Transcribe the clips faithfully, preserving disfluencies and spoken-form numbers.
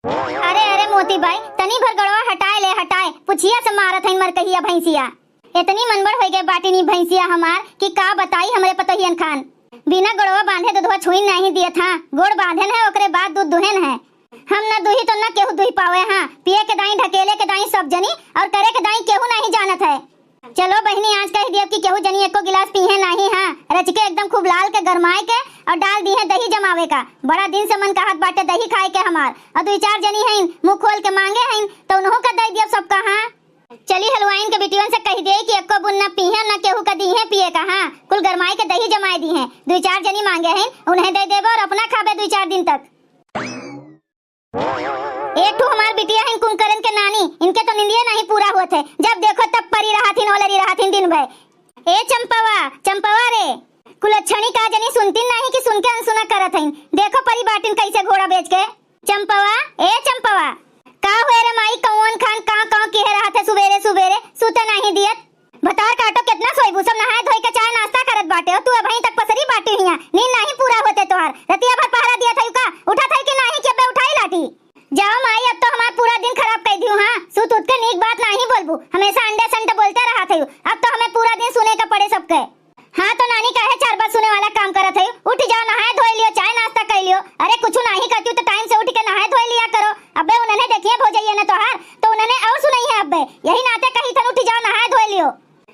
अरे, अरे मोती बाई, तनी भर गोड़वा हटाए ले, हटाए, पुछिया से मारत हइन मरकहिया भैंसिया। इतनी मनबड़ होइ गए बाटिन ई भैंसिया हमार कि का बताई हमरे पतोहियन खान। बिना गोड़वा बांधे दुधवा छुइन नाहीं दियत हाँ, गोड़ बांधेन है, ओकरे बाद दूध दुहेन है। हम न दुही तो न केहू दुही पावे हाँ, पिए के दाई, ढकेले के दाई सब जनी, और करे के दाई केहू नाहीं जानत है। चलो बहिनी, आज कहि दियब कि केहू जनी एको गिलास पीहे नाहीं हाँ, रचिके एकदम खूब लाल के गरमाए के, और डाल दीहे दही जमावे का। बड़ा दिन से मन कहत बाटे दही खाए के हमार, और दुई चार जनी हइन मुँह खोल के माँगे हइन, तो उनहू का दइ दियब सबका हाँ। चली हलवाइन के बिटियन से कहि देई कि एको बून न पीहे, न केहू का दीहे पिए का हाँ, कुल गरमाए के दही जमाए दीहे। दुई चार जनी माँगे हइन, उन्हें दइ देबे और अपना खाबे दुई चार दिन तक। एक ठो हमार बिटिया हइन कुंभकरन के नानी, इनके तो निंदिये नाहीं पूरा होत है, जब देखो तब परी रहत हिन, ओलरी रहत हिन दिन भर। ए चंपवा, चंपवा रे, कुलच्छणी का जनी सुनतिन नाहीं कि सुन के अनसुना करत हइन। देखो परी बाटिन कैसे घोड़ा बेच के। चंपवा, ए चंपवा, का हुए रे माई, कौन खान काँव काँव किहे रहत है सुबेरे सुबेरे, सुते नाहीं दियत। भतार काटो, केतना सोइबू, सब नहाए धोए के चाय नाश्ता करत बाटे, और तू अबहीं तक पसरी बाटी हियाँ, नींद नाहीं पूरा होते तोहार, रतिया भर पहरा दियत हइउ का, उठत हइउ कि नाहीं कि अबे उठाई लाठी। जाओ माई, अब तो हमार पूरा दिन खराब कइ दिहू हाँ, सुत उठ के नीक बात नाहीं बोलबू, हमेशा अंडे संट बोलते रहत हइउ, अब तो हमें पूरा दिन सुने का पड़े सबके। हाँ तो नानी, काहे चार बात सुने वाला काम करत हइउ? उठ जाओ, नहाए धोए लियो, चाय नाश्ता कइ लियो। अरे कुछु नाहीं करतिउ तो टाइम से उठ के नहाए धोए लिया करो। अबे उन्हने देखिहे भौजइया न तोहार, तो उन्हने और सुनइहे अबे। यही नाते कहिथन, उठ जाओ, नहाए धोए लियो।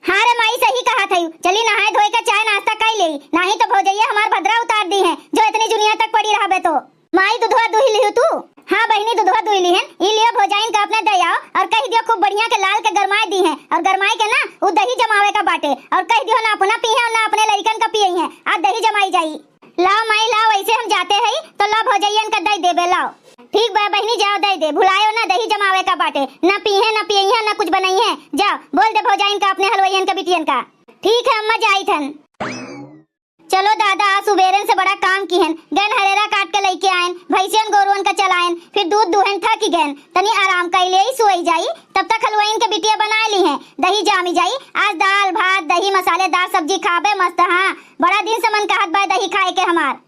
हाँ रे माई, सही कहत हइउ, चली नहाए धोए के चाय नाश्ता कइ लेई, नाहीं तो भौजइया हमार भद्रा उतार दीहे, जो इतनी जुनिया तक पड़ी रहबे तो। माई, दुधवा दुहि लिहू तू? हाँ बहिनी, दुधवा दुहि लिहेन। ई लियो, भौजाइन का अपने दे आओ और कहि दियो खूब बढ़िया के लाल के गरमाए दीहे, और गरमाए के ना उ दही जमावे का बाटे, और कहि दियो ना अपना पीहे और ना अपने लड़िकन का पियइहे, आज दही जमाई जाई। लाओ माई लाओ, ऐसे हम जाते हई तो लाओ भौजइयन का दे देबे, लाओ। ठीक बा बहिनी, जाओ दे दे, भुलायो ना दही जमावे का बाटे, ना पीहे ना पियइहे ना कुछ बनइहे, जाओ बोल दे भौजाइन का अपने हलवइयन का बिटियन का। ठीक है अम्मा, जाइत हन। चलो दादा, आज सुबेरन से बड़ा काम किहन, गएन हरेरा काट के लइके आएन, भैंसियन गोरुअन का चलाएन, फिर दूध दुहेन, थकी गएन, तनी आराम कइ लेई, सोई जाई, तब तक हलवाइन के बिटिया बनाए लिहें, दही जामी जाई, आज दाल भात दही मसालेदार सब्जी खाबे मस्त। हाँ, बड़ा दिन से मन कहत बा दही खाए के हमार।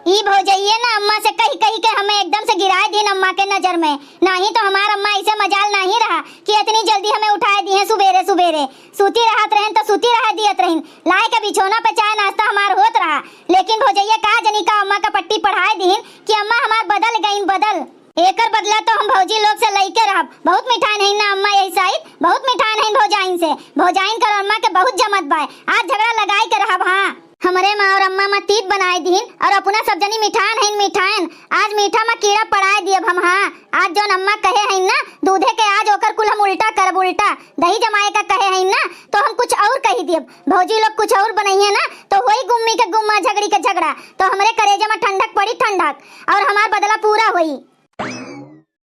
ई भौजइये ना अम्मा से कहि कहि के हमें एकदम से गिराए दीन अम्मा के नजर में। नाहीं तो हमार अम्मा ऐसे मजाल नाहीं रहा कि इतनी जल्दी हमें उठाए दिहे सुबेरे सुबेरे। सूती रहत रहेन तो सूती रहे दियत रहिन, लाए के बिछौना पे चाय नाश्ता हमार होत रहा। लेकिन भौजइये का जनी का अम्मा का पट्टी पढ़ाए दीन कि अम्मा हमार बदल गईन, बदल। एकर बदला तो हम भौजी लोग से लइके रहब। बहुत मिठान हइन ना अम्मा यही साइड, बहुत मिठान हइन भौजाइन से। भौजाइन का अम्मा के बहुत जमत बाय, आज झगड़ा लगाई के रहब। हाँ, हमरे माँ और अम्मा मा तीत बनाए दीन और अपना सब जनी मिठान हइन मिठान। आज मीठा मा कीड़ा पड़ाए दियब हम। हाँ, आज जौन अम्मा कहे हइन ना दूधे के, आज ओकर कुल हम उल्टा करब, उल्टा। दही जमाए का कहे हइन ना तो हम कुछ और कहि दियब। भौजी लोग कुछ और बनइहे ना तो होई गुम्मी के गुम्मा, झगड़ी के झगड़ा, तो हमरे करेजा मा ठंडक पड़ी ठंडक, और हमार बदला पूरा होई।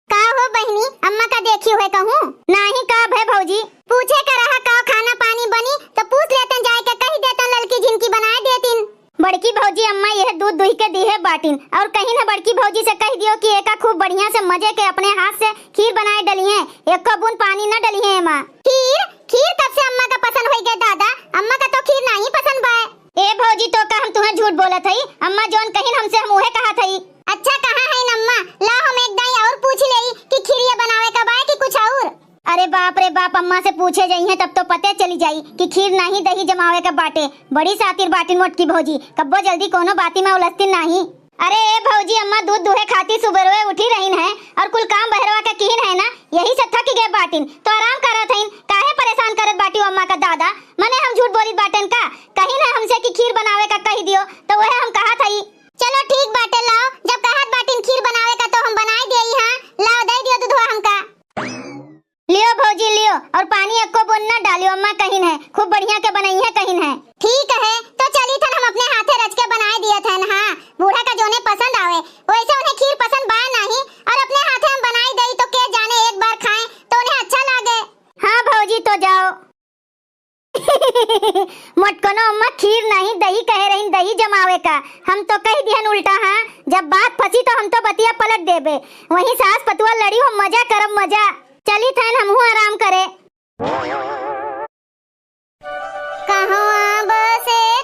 का हो बहिनी, अम्मा का देखी हुए कहूँ? नाहीं का भे भौजी? पूछे का रहा का खाना पानी बनी तो पूछ लेतन, जाए के कहि देतन, ललकी झिनकी बनाए देतिन। बड़की भौजी अम्मा यह दूध दुहि के दिहे बाटिन और कहिन है बड़की भौजी से कहि दियो कि एका खूब बढ़िया से मजे के अपने हाथ से खीर बनाए डलिहे, एको बूंद पानी न डलिहे एमा। खीर? खीर कब से अम्मा का पसंद होई गए दादा? अम्मा का तो खीर नाहीं पसंद बाय। ए भौजी, तो का हम तुहें झूठ बोलत हई? अम्मा जौन कहिन हमसे हम उहे कहत हई। अच्छा कहा हइन अम्मा, ला हम एक दाई और पूछ लेई कि खीरिया बनावे का बाय कि कुछ और? अरे बाप रे बाप, अम्मा से पूछे जइहें तब तो पते चली जाई कि खीर नाहीं दही जमावे का बाटे। बड़ी सातिर बाटिन मोटकी भौजी, कब्बो जल्दी कोनो बाती मा उलझतिन नाहीं। अरे ए भौजी, अम्मा दूध दुहे खातिर सुबेरवे उठी रहिन है और कुल काम बहरवा के किहिन है ना, यही से थक गए बाटिन तो आराम करत हइन। काहे परेशान करत बाटी अम्मा का दादा? मने हम झूठ बोलित बाटेन का? कहिन है हमसे कि खीर बनावे का कहि दियो तो वह हम कहत हई। चलो ठीक बाटे, लाओ, जब कहत बाटिन खीर बनावे का तो हम बनाए देई। हाँ, लाओ दे दियो दूधवा हमका। लियो भौजी लियो, और पानी एको बूंद न डालियो, अम्मा कहिन है खूब बढ़िया के बनइहे कहिन है। ठीक है, तो चली थन हम अपने हाथे रच के बनाए दिए थन। हाँ, बूढ़ा का जोने पसंद आवे, वैसे उन्हें खीर पसंद बाय नाहीं, और अपने हाथे हम बनाई देई तो के जाने एक बार खाएं तो उन्हें अच्छा लागे। हाँ भौजी, तो जाओ। मोटकनो अम्मा खीर नाहीं दही कहे रहिन, दही जमावे का। हम तो कहि दिहन उल्टा। हाँ, जब बात फंसी तो हम तो बतिया पलट देबे। वहीं सास पतुआ लड़ी हो, मजा करब मजा। चली थैन हमहू आराम करे। कहवाँ बसे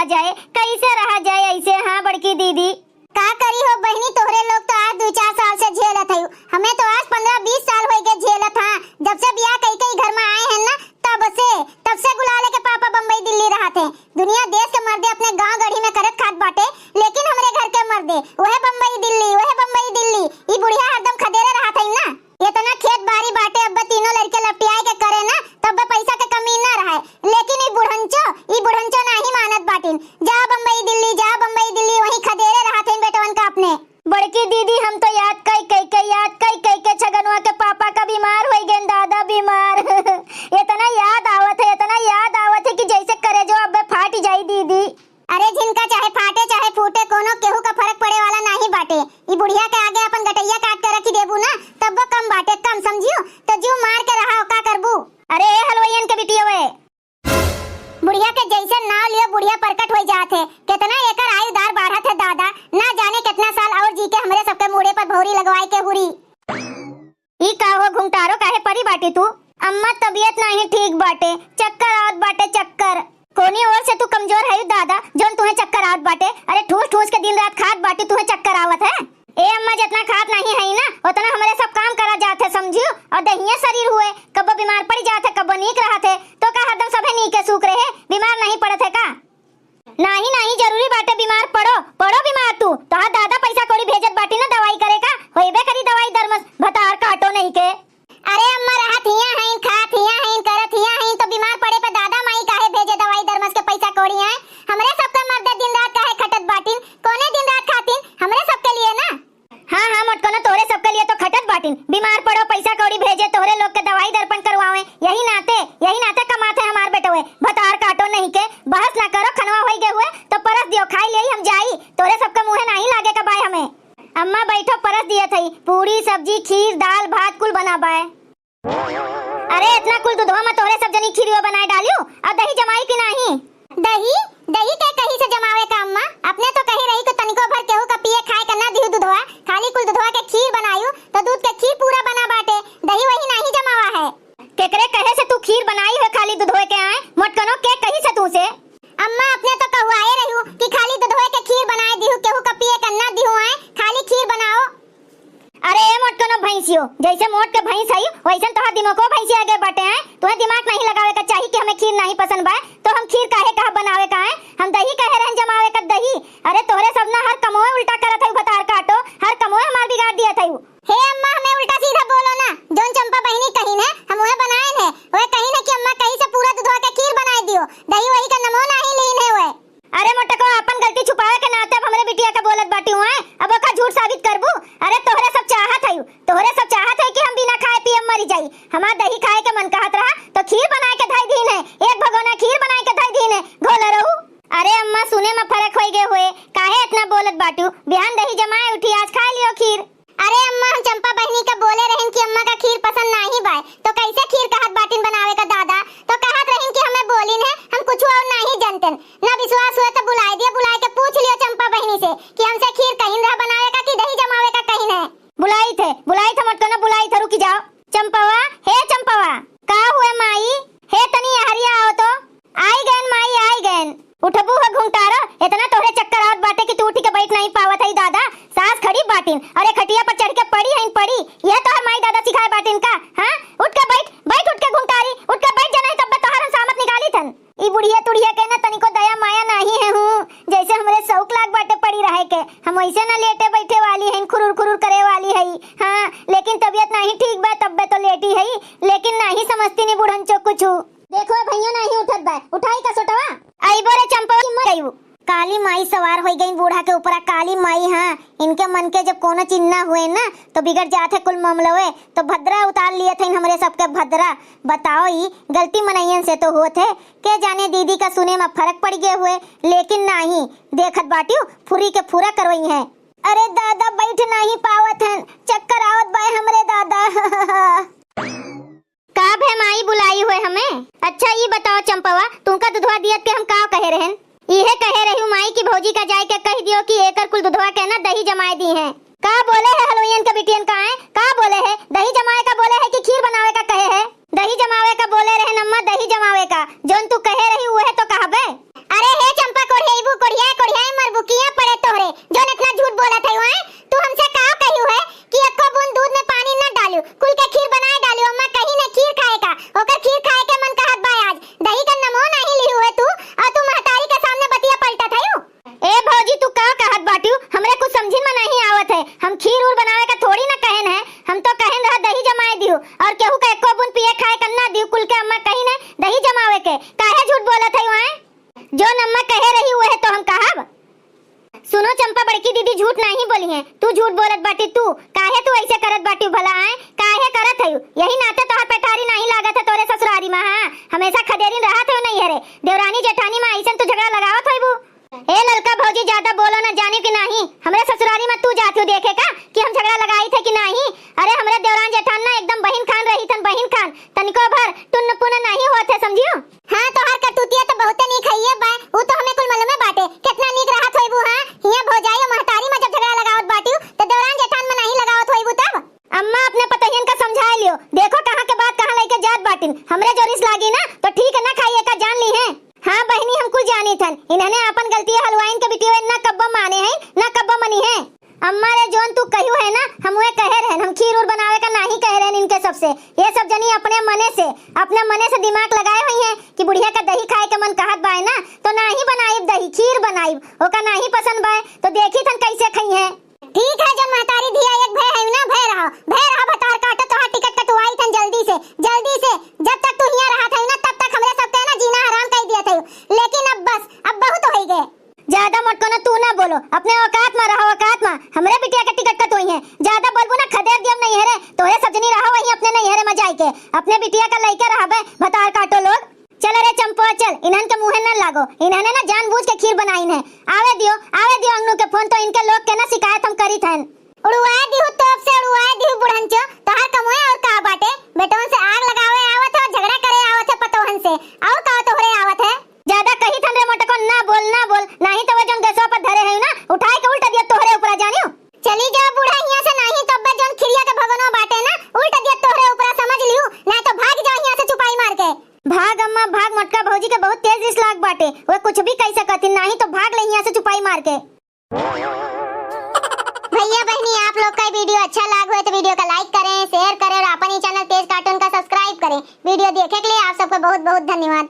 जाए, कैसे रहा जाए ऐसे? हाँ बड़की दीदी। का करी हो बहिनी, तोहरे लोग तो आज दुइ चार साल से झेलत हयू, हमें तो आज पन्द्रह बीस साल होइ गए झेलत। हाँ, जब से बियाह कई के घर में आए हैं ना, तब से, तब से गुलाले के पापा बम्बई दिल्ली रहत हैं। दुनिया देश के मर्दे अपने गांव गढ़ी में करत खात बाटे, लेकिन हमरे घर के मर्दे वह बम्बई दिल्ली, वह बम्बई दिल्ली। ई बुढ़िया हरदम खदेरे रहत है ना। इतना खेत बारी बाटे, अब तीनों लड़के लपटियाए के करे ना, तब पैसा के कमी ना रहे। लेकिन ई बुढ़ंचो, ई बुढ़ंचो नाही मानत बाटिन। जा बम्बई दिल्ली, जा बम्बई दिल्ली, वहीं खदेरे रहत हैं बेटवन का अपने। बड़की दीदी, हम तो याद कई कई के, याद कई कई के छगनवा के पापा का बीमार होइ गए दादा, बीमार। इतना याद आवत है, इतना याद आवत है कि जैसे करेजो अब फाट जाई दीदी। अरे जिनका चाहे फाटे चाहे फूटे, कोनो केहू का फर्क पड़े वाला नाही बाटे। ई बुढ़िया के आगे अपन गटैया काट के रखी देबू ना, तब वो कम बाटे, कम समझियो। तो जीव मार के रहा, का करबू? अरे ए हलवाइयन के बिटिया वे, बुढ़िया के जैसे नाव लियो, बुढ़िया प्रकट होइ जात है। कितना एकर आयु दार बाढ़त है दादा, ना जाने कितना साल और जी के हमरे सबके मूड़े पर भौरी लगवाए के हुरी। ई का हो घुंघटारो, काहे परी बाटी तू? अम्मा, तबीयत नाही ठीक बाटे, चक्कर आवत बाटे, चक्कर। कोनी ओर से तू कमजोर है दादा, जोन तुहे चक्कर आवत बाटे? अरे ठूस ठूस के दिन रात खात बाटी, तुहे चक्कर आवत है? ए अम्मा, जितना खात नाही है ना, उतना हमरे सब काम करा जात है, समझियो। और दहिया शरीर हुए, कब्बो बीमार पड़ी जात है, कब्बो नीक रहत है, तो का हरदम सभे नीके सूख रहे, बीमार नाही पड़त है का? नाही, नाही, जरूरी बाटे बीमार पड़ो, पड़ो बीमार तू। तोहार दादा पैसा कौड़ी भेजत बाटी ना दवाई करे का, होइबे करी दवाई दरमस, भतार काटो नहीं के। अरे अम्मा, रहत हियां हईन, खात हियां हईन, करत हियां हईन, तो बीमार पड़े पे दादा माई काहे भेजे दवाई दरमस के पैसा कौड़ी आए? हमरे सबके मर्दे दिन रात काहे खटत बाटिन? कोने दिन रात खातिन? हमरे सबके लिए ना। हाँ, हाँ, मोटकनो, तोहरे सबके लिए तो खटत बाटिन। बीमार पड़ो, पैसा कौड़ी भेजे, तोहरे लोग के दवाई दर्पण करवावे। यही नाते, यही नाते कमात है हमार बेटवे। भतार काटो नहीं के, बहस ना करो, खनवा होई गए हुए, तो परस दियो, खाई लेई, हम जाई। तोहरे सबके मुँहे नाही लागे का बाय हमें। अम्मा बैठो, परस दियत हई। पूड़ी, सब्जी, खीर, दाल, भात कुल बना बाय। अरे, इतना कुल दुधवा में तोहरे सब जनी खीरवा बनाए डालियो, और दही जमाई कि नाही? दही? दही के कहीं से जमावे का अम्मा? अपने तो कही रही कि तनिको भर केहू का पिए खाए का ना दिहू दुधवा, खाली कुल दुधवा के खीर बनायू, तो दूध के खीर पूरा बना बाटे, दही वही नाही जमावा है। केकरे कहे से तू खीर बनाई हो खाली दुधवे के आए? मोटकनो के कही से तू से? अम्मा, अपने तो कहुआए रहू कि खाली दुधवे के खीर बनाए दिहू, केहू का पिए का ना दिहू आए, खाली खीर बनाओ। अरे ए मोटकनो भैंसियो, जैसे मोट के भैंस है, वैसन तोहार दिमागो भैंसिया आगे बाटे हैं। तोहे दिमाग नहीं लगावे का चाही कि हमें खीर नहीं पसंद बा, तो हम खीर काहे कहा बनावे का है? हम दही कहे रहन जमावे का दही। अरे तोहरे सब ना हर कमोए उल्टा करत है, भतार काटो, हर कमोए हमार बिगाड़ दिया था। हे अम्मा, हमें उल्टा सीधा बोलो ना, जौन चंपा बहिनी कहिन है, हम वह बनाएन है, वह कहिन है कि अम्मा कहीं से पूरा दुधवा के खीर बनाए दियो, दही वही का नमो नाही लीन है वह। अरे मोटको, अपन गलती छुपावे के नाते अब हमरे बिटिया के बोलत बाटी हुए, अब ओका झूठ साबित करबू? अरे तोहरे सब चाहत है, तोहरे सब चाहत है कि हम बिना खाए पिए मरी जाई। हमार दही खाए के मन कहत रहा तो खीर बनाए के धई दीन है, एक भगोना खीर बनाए के धई दीन है, घोल रहू। अरे अम्मा, सुने में फर्क होई गए हुए, काहे इतना बोलत बाटू? बिहान दही जमाए उठी, आज खाए लियो खीर। अरे अम्मा, हम चंपा बहिनी का बोले रहन कि अम्मा का खीर पसंद नाही बाय, तो कैसे खीर कहत बाटिन बनावे का दादा? तो कहत रहन कि हमें बोलिन है, हम कुछ और नाही जानतन। ना विश्वास हुए तो बुलाए दिया, बुलाए के पूछ लियो चंपा बहिनी से कि हमसे खीर कहिन रहा बनावे का कि दही जमावे का कहिन है। बुलाई थे, बुलाई थे, मोटकनो बुलाई थे, रुकी जाओ। चंपवा, हे चंपवा, का हुए माई? हे तनी यहरिया आओ तो। आई गएन माई, आई गएन। उठबू हो घुंघटारो, इतना तोहरे चक्कर आवत बाटे कि तू उठी के बैठ नहीं पावत है दादा। सास खड़ी बाटिन और एक खटिया पर चढ़ के पड़ी हईन पड़ी। यह तोहर माई दादा सिखाए बाटिन का? हाँ, उठ के बैठ, बैठ उठ के घुंघटारी, उठ के बैठ, जाना है तब तोहर हम सामत निकाली थन। ई बुढ़िया तुढ़िया के ना तनिको दया माया नाही है हूँ, जैसे हमरे शौक लाग बाटे पड़ी रहे के। हम वैसे ना लेटे बैठे वाली हईन, खुरुर खुरुर करे वाली है। हाँ, लेकिन तबीयत नाही ठीक बा तब्बे तो लेटी है, लेकिन नाही समझती नी बुढ़ंचो कुछ। देखो भैया नाही उठत बा, उठाई का सोटवा? अइबो रे चंपवा, हिम्मत अइबो। काली माई सवार होई गई बूढ़ा के ऊपरा, काली माई। हाँ, इनके मन के जब कोनो चीज ना हुए ना तो बिगड़ जात है कुल मामलवे। तो भद्रा उतार लिए थे हमरे सबके भद्रा। बताओ, ई गलती मनइयन से तो होत है। के जाने दीदी का सुने में फर्क पड़ गए हुए, लेकिन नाही, देखत बाटियो फुरी के फुरा करवई है। अरे दादा, बैठ नाही पावत हन, चक्कर आवत बाय हमरे दादा। का भे माई बुलाई हुए हमें? अच्छा ई बताओ चंपवा, तुमका दुधवा दियत के हम का कहे रहन? इहे कहे रही माई की भौजी का जाए के कह दियो कि एकर कुल दुधवा के ना दही जमाए दी है। का बोले है हलवाइयन के बिटियन का है? का बोले है? दही जमावे का बोले है कि खीर बनावे का कहे है? दही जमावे का बोले रहन अम्मा, दही जमावे का। जौन तू कहे रही उहे तो कहबे। अरे हे चंपा कोढ़िया, के खाए कन्ना दिउ कुल के अम्मा कही न दही जमावे के, काहे झूठ बोलत है वहाँ? जो अम्मा कहे रही उहे तो हम कहब। सुनो चंपा, बड़की दीदी झूठ नाही बोली है, तू झूठ बोलत बाटी तू, काहे तू ऐसे करत बाटी भला आए, काहे करत है? यही नाते तोहर पेटारी नाही लागत है तोरे ससुरारी में, हाँ, हमेशा खदेरिन रहत है नैहरे, देवरानी जेठानी में ऐसन तू झगड़ा लगावत होइबू। ए ललका भौजी, ज्यादा बोलो ना, जानिउ कि नाही? हमरे ससुरारी में तू जातिउ देखे का कि हम झगड़ा लगाई थे कि नाही? अरे, हमरे देवरान जेठान ना एकदम बहिन खान रही थन, बहिन खान। तनिको भर टुन्न पुन्न नाही होत है, समझिउ? हाँ, तोहार करतूतिया तो बहुते नीक हइये बा, उ तो हमें कुल मालूमे बाटे। कितना नीक रहत होइबू, हाँ? हियाँ भौजाई और महतारी में जब झगड़ा लगावत बाटिउ, तो देवरान जेठान में नाही लगावत होइबू तब? अम्मा, अपने पतोहियन का समझाए लियो। देखो कहाँ के बात कहाँ लइके जात बाटिन। हमरे जो रिस लागी ना, तो ठीक ना खाई, एका जान ली है। हाँ बहिनी, हम कुल जानी थन। इन्हने आपन गलती हलवाइन के बिटियो ना कब्बो माने हैं, ना कब्बो मनी है। अम्मा रे, जोन तू कहियो है ना, हम वे कहे रहन, हम खीर उर बनावे का नाही कहे रहन इनके सबसे। ये सब जनी अपने मने से, अपने मने से दिमाग लगाए हुई हैं कि बुढ़िया का दही खाए के मन कहत बाय ना, तो नाही बनाइब दही, खीर बनाइब। ओका नाही पसंद बाय, तो देखी थन कैसे खई हैं। ठीक है, जन महतारी धिया एक भय है ना, भय रहो, भय रहो, भतार काटो, तोहार टिकट कटवाई थन जल्दी से, जल्दी से। जब तक तू हियाँ रहत है ना, तब तक हमरे सबके ना जीना हराम कर दिया था, लेकिन अब बस, अब बहुत हो गए। ज्यादा मोटको ना तू ना बोलो, अपने औकात में रहो, औकात में। हमरे बिटिया के टिकट कटोई है, ज्यादा बोलबू ना खदेर दियब नैहरे, तोहरे सब जनी रहो वहीं अपने नैहरे में जाइके, अपने बिटिया का लइके रहबे, भतार काटो लोग। चल रे चंपो, चल, इन्हन के मुँहे न लागो, इन्हने ना जानबूझ के खीर बनाइन है। आवे दियो, आवे दियो अंगनू के फोन, तो इनके लोग के ना शिकायत हम करी थन। उड़वाए दिहु तोप से, उड़वाए दिहु बुढ़ंचो, तोहार कमोए और का बाटे? बेटवन से आग लगावे आवत है और झगड़ा करे आवत है पतोहन से, और का तोहरे आवत है? ज्यादा कही थन रे मोटको, ना बोल, ना बोल, नाही तो वे जौन गैसवा पर धरे है ना, उठाए के उल्टा दिया तोहरे ऊपर जानियो। चली जाओ बूढ़ा हियाँ से, नाही तो अब्बे जौन खिरिया के भगनो बाटे ना, उल्टा दिया तोहरे ऊपर, समझ लिहू, नाही तो भाग जाओ हियाँ से चुपाई मार के। भाग अम्मा, भाग, मोटका भौजी के बहुत तेज रिस लाग बाटे, वे कुछ भी कह सकत ही, नाही तो भाग ले हियाँ से चुपाई मार के। भैया बहनी, आप लोग का वीडियो अच्छा लाग हुए तो वीडियो का like करें, share करें और अपन ही चैनल तेज कार्टून का subscribe करें। वीडियो देखे के लिए आप सबको बहुत बहुत धन्यवाद।